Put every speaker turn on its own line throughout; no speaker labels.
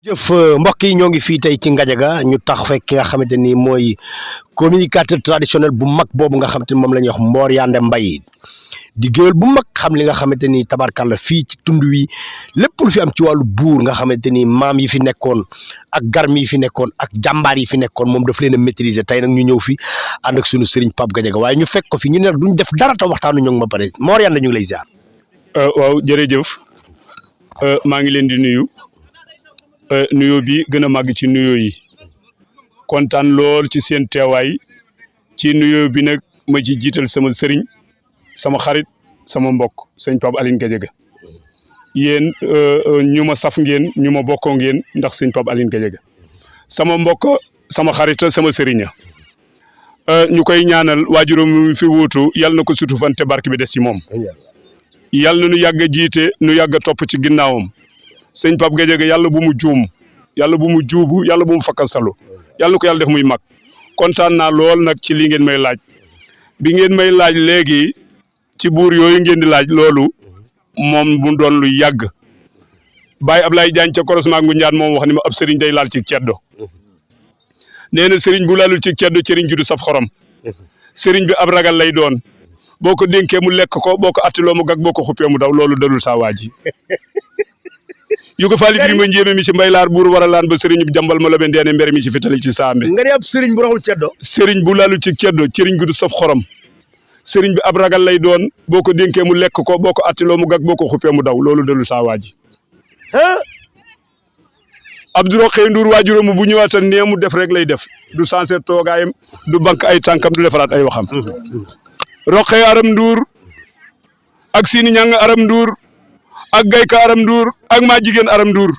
jëf mbokk yi ñoo ngi fii tey ci Ngadiaga ñu tax fekk ki nga xamante ni mooy communicateur traditionnel bu mag boobu nga xamante ni moom la ñuy wax Mor Yandé Mbaye di géwél bu mag xam li nga xamante ni tabarkàlla fii ci tund wi lépp lu fi am ci wàllu buur nga xamante ni maam yi fi nekkoon ak garmi yi fi nekkoon ak jàmbaar yi fi nekkoon moom daf leen a maîtriser tey nag ñu ñëw fi ànd ak sunu sëriñ Pape Gadiaga waaye ñu fekk ko fi ñu ne duñ def dara te waxtaanu ñoo ngi ma pare Mor Yandé ñu ngi lay ziar.
waaw jërëjëf maa ngi leen di nuyu. nuyoo bi gën a màgg ci nuyoo yi kontaan lool ci seen teewaay ci nuyoo bi nag ma ci jiital sama sëriñ sama xarit sama mbokk sëñ Pape Aline Gadiaga yéen ñu ma saf ngeen ñu ma bokkoo ngeen ndax sëñ Pape Aline Gadiaga sama mbokk sama xarit sama sëriña ñu koy ñaanal waajuram mu fi wuutu yal na ko sutu fan te barke bi des ci moom yal na nu yàgg a jiite nu yàgg a topp ci ginnaawam. sëñ Pape Gadiaga yàlla bu mu juum yàlla bu mu juubu yàlla bu mu fakkasalu yàlla na ko yàlla def muy mag kontaan naa lool nag ci li ngeen may laaj bi ngeen may laaj léegi ci buur yooyu ngeen di laaj loolu moom mu doon lu yàgg Baye Ablaye Diagne ca korosement gu njaan moom wax ni ma ab sëriñ day laal ci ceddo nee na sëriñ bu laalul ci ceddo sëriñ ju du saf xorom sëriñ bi ab ragal lay doon boo ko dénkee mu lekk ko boo ko attiloo mu gag boo ko xuppee mu daw loolu dalul saa waa ji yu ko faali biri ma njéeme mi ci mbaylaar buur war a laan ba sëriñ bi jàmbal ma la be ndeene mbere mi ci fitali ci saambe
nga ne ab sëriñ bu raxul ceddo
sëriñ bu laalu ci ceddo sëriñ gu du saf xorom sëriñ bi ab ragal lay doon boo ko dénkee mu lekk ko boo ko attiloo mu gag boo ko xuppee mu daw loolu dalul saa waa ji Abdou Xëy Ndour waajuram bu ñëwaatan nee mu def rek lay def du sensé toogaayam du bank ay tànkam du defaraat ay waxam Roqee Aram Ndour ak Sini Ñang Aram Ndour ak Gayka Aram Ndour ak maa jigéen Aram Ndour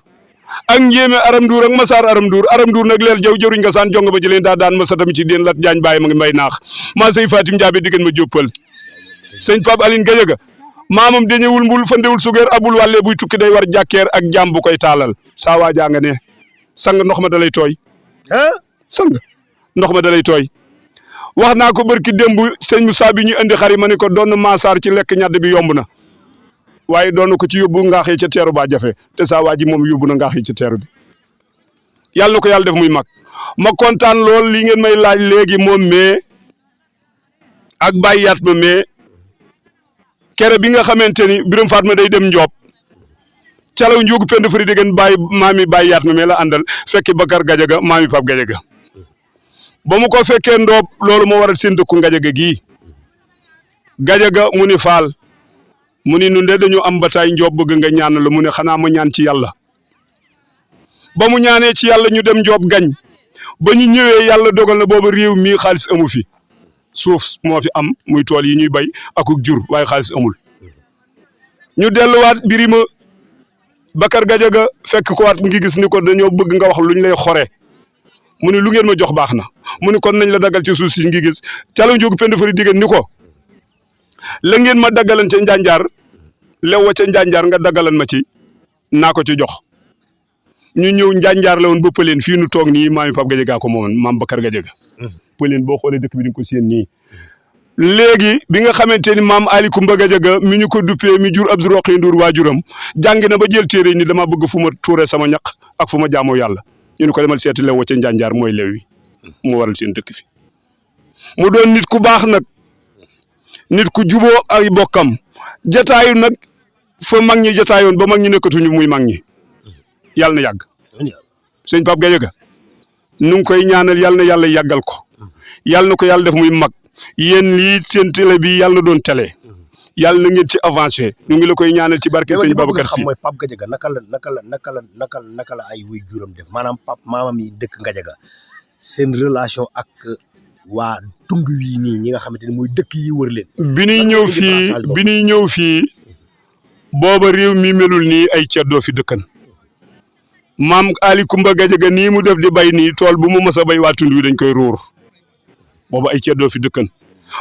ak Njéeme Aram Ndour ak Masaar Aram Ndour nag leel jaw jëruñ nga saan jonga ba ci leen daa daan ma sa tamit ci den lat jaañ bàyyi ma ngi mbay naax maa sey Fatim Njaabe diggan ma jóppal sëñ Pape Aline Gadiaga maamam dañewul mbul fandewul sugeer abul wàllee buy tukki day war jàkkeer ak jaam bu koy taalal saa waa jaa nga ne sang ndox ma dalay tooy sang ndox ma dalay tooy wax naa ko barki démb sëñ Moussa bi ñu indi xari ma ne ko doon maasaar ci lekk ñadd bi yomb na waaye doon ko ci yóbbu ngaax yi ca teeru ba jafe te saa waa ji moom yóbbu na ngaax yi ca teeru bi yàlla na ko yàlla def muy mag ma kontaan lool li ngeen may laaj léegi moom mais ak bàyyaat ma mais kere bi nga xamante ni Birame Fatma day dem Njoob calaw njuugu pend fari déggen bàyyi maami bàyyaat ma mais la àndal fekki Bakar Gadiaga maami Pape Gadiaga ba mu ko fekkee ndoob loolu moo waral seen dëkku Ngadiaga gii Gadiaga mu ni faal mu ni nun de dañu am bataay Njoob bëgg nga ñaan la mu ne xanaa ma ñaan ci yàlla ba mu ñaanee ci yàlla ñu dem Njoob gañ ba ñu ñëwee yàlla dogal na booba réew mii xaalis amu fi suuf moo fi am muy tool yi ñuy bay akuk jur waaye xaalis amul ñu delluwaat Birima Bakar Gadiaga fekk ko waat ngi gis ni ko dañoo bëgg nga wax luñ lay xore mu ni lu ngeen ma jox baax na mu ni kon nañ la daggal ci suuf si ngi gis calaw njóogu pend fari digéen ni ko la ngeen ma daggalan ca njanjaar lew wa ca njanjaar nga daggalan ma ci naa ko ci jox ñu ñëw njanjaar la woon ba pëleen fii nu toog nii maami Pape Gadiaga ko moomoon maam Bakar Gadiaga pëleen boo xoolee dëkk bi di nga ko seen nii léegi bi nga xamante ni maam Ali Kumba Gadiaga mi ñu ko duppee mi jur Abdou Roqee Ndour waajuram jàngi na ba jël téere ni dama bëgg fu ma tuure sama ñaq ak fu ma jaamoo yàlla ñu ne ko demal seeti lew wa ca njanjaar mooy lew wi mu waral seen dëkk fi mu doon nit ku baax nag nit ku juboo ay bokkam jataayu nag fa mag ñi jataayoon ba mag ñi nekkatuñu muy mag ñi yàlla na yàgg sëñ Pape Gadiaga nu ngi koy ñaanal yàlla na yàlla yàggal ko yàlla na ko yàlla def muy mag yéen lii seen télé bi yàlla na doon télé yàlla na ngeen ci avancé ñu ngi la koy ñaanal ci barke sëñ Babacar Si
mooy Pape Gadiaga naka la ay way juram def maanaam Pape maamam yi dëkk Ngadiaga seen relation ak waa tund wii nii ñi nga xamante ni mooy dëkk yi wër leen
bi ñuy ñëw fii booba réew mi melul nii ay ceddoo fi dëkkan maam Ali Kumba Gadiaga nii mu def di bay nii tool bu mu mës a bay waa tund wi dañ koy ruur booba ay ceddoo fi dëkkan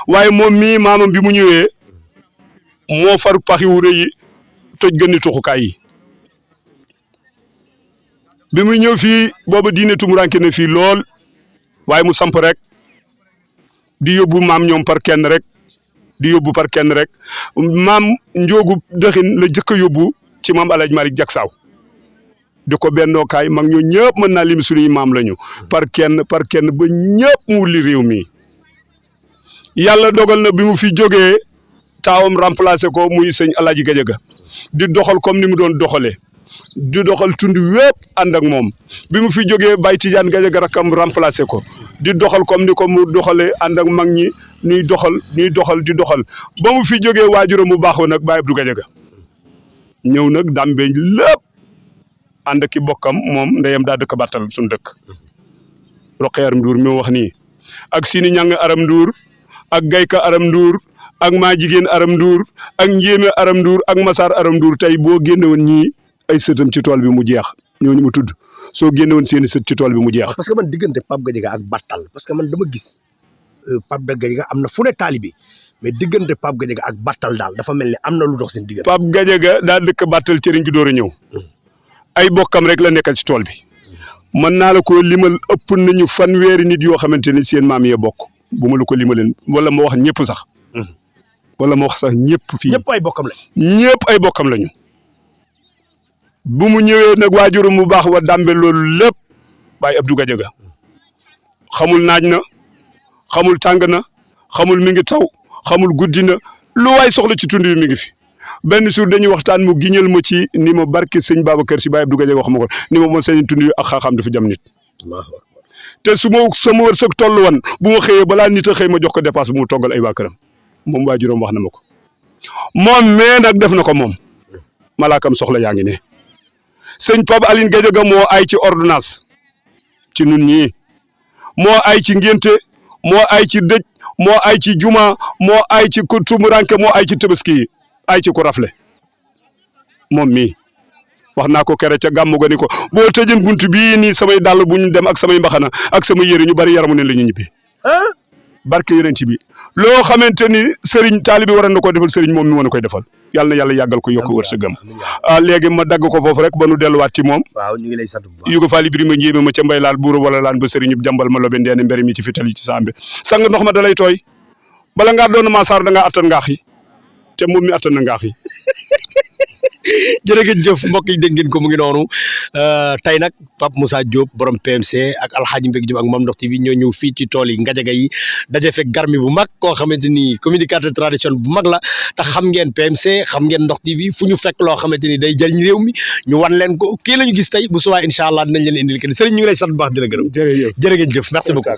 waaye moom mii maamam bi mu ñëwee moo far paxi wu rëy yi toj gënni tuxukaay yi bi muy ñëw fii booba diine tumuranke na fii lool waaye mu samp rek di yóbbu maam ñoom par kenn rek di yóbbu par kenn rek maam njoogu dëxin la jëkk a yóbbu ci maam El Hadj Malick Diacksaaw di ko bennookaay mag ñoo ñëpp mën naa lim suñuy maam lañu par kenn ba ñëpp mu wulli réew mi yàlla dogal na bi mu fi jógee taawam remplacé ko muy sëñ Alaaji Gajaga di doxal comme ni mu doon doxalee di doxal tund wépp ànd ak moom bi mu fi jógee Baye Tidiane Gajaga rakkam remplacé ko di doxal comme ni ko mu doxalee ànd ak mag ñi ñuy doxal di doxal ba mu fi jógee waajuram mu baaxoo nag Baye Abdou Gajaga ñëw nag Dambey lépp ànd ki bokkam moom ndeyam daa dëkk Battal suñu dëkk Roqee Aram Ndour mi wax nii ak Sini Ñang Aram Ndour ak Gayka Aram Ndour ak maa jigéen Aram Ndour ak Njéeme Aram Ndour ak Masaar Aram Ndour tey boo génne woon ñii ay sëtam ci tool bi mu jeex ñooñu mu tudd soo génne woon seeni sët ci tool bi mu jeex.
parce que man diggante Pape Gadiaga ak Battal parce que man dama gis Pape Gadiaga am na fu ne taalibe mais diggante Pape Gadiaga ak Battal daal dafa mel ni am na lu dox seen diggante. Pape
Gadiaga daa dëkk Battal cëriñ gi door a ñëw ay bokkam rek la nekkal ci tool bi mën naa la ko limal ëpp nañu fanweeri nit yoo xamante ni seen maam yee bokk bu ma la ko limaleen wala ma wax ñëpp sax wala ma wax sax ñëpp fii
ñëpp ay bokkam lañ.
ñëpp ay bokkam lañu. bu mu ñëwee nag waajuru mu baax wa Dambey loolu lépp Baye Abdou Gadiaga xamul naaj na xamul tàng na xamul mi ngi taw xamul guddi na lu waay soxla ci tund yi mi ngi fi benn suur dañuy waxtaan mu giñal ma ci ni ma barke sëñ Babacar Si Baye Abdou Gadiaga wax ma ko ni ma moom sëñ tund yi ak xaaxaam dafa jam nit te su ma sama wërsëg toll woon bu ma xëyee balaa nit a xëy ma jox ko dépasse bu mu toggal ay waa këram moom waajuram wax na ma ko moom mais nag def na ko moom malaakam soxla yaa ngi ne sëñ Pape Aline Gadiaga moo ay ci ordonnance ci nun ñii moo ay ci ngénte moo ay ci dëj moo ay ci juma moo ay ci ku tumuranke moo ay ci tabaski yi ay ci ku rafle moom mii wax naa ko kere ca gàmmu ga ni ko boo tëjën buntu bii nii samay dàll bu ñu dem ak samay mbaxana ak samay yëre ñu bari yaramu ne la ñu ñibbi barke yeneen ci bi loo xamante ni sëriñ taalibi war na ko defal sëriñ moom mi mën a koy defal yàlla na yàlla yàggal ko yokk wërsëgam léegi ma dagg ko foofu rek ba nu delluwaat ci moom
waaw ñu ngi lay sant bu baax
yugo faali birima njéeme ma ca mbay laal buuru wala laan ba sëriñ jàmbal ma lobe ndeene mbéri mi ci fital yi ci sambe sang ndox ma dalay tooy bala ngaa doon maasaar da ngaa attan ngaax yi te moom mi attan na ngaax yi
jërëjëf mbokk yi dégg ngeen ko mu ngi noonu tey nag Pape Moussa Diop borom PMC ak Alxaaji Mbégi Diop ak Mame Ndokh TV ñoo ñëw fii ci tool yi Gadiaga yi daje fekk garmi bu mag koo xamante ni communicateur traditionnel bu mag la te xam ngeen PMC xam ngeen Ndokh TV fu ñu fekk loo xamante ni day jëriñ réew mi ñu wan leen ko kii la ñu gis tey bu subaa incha allah dinañ leen indil kenn sëriñ ñu ngi lay sant bu baax di la gërëm jërëjëf merci beaucoup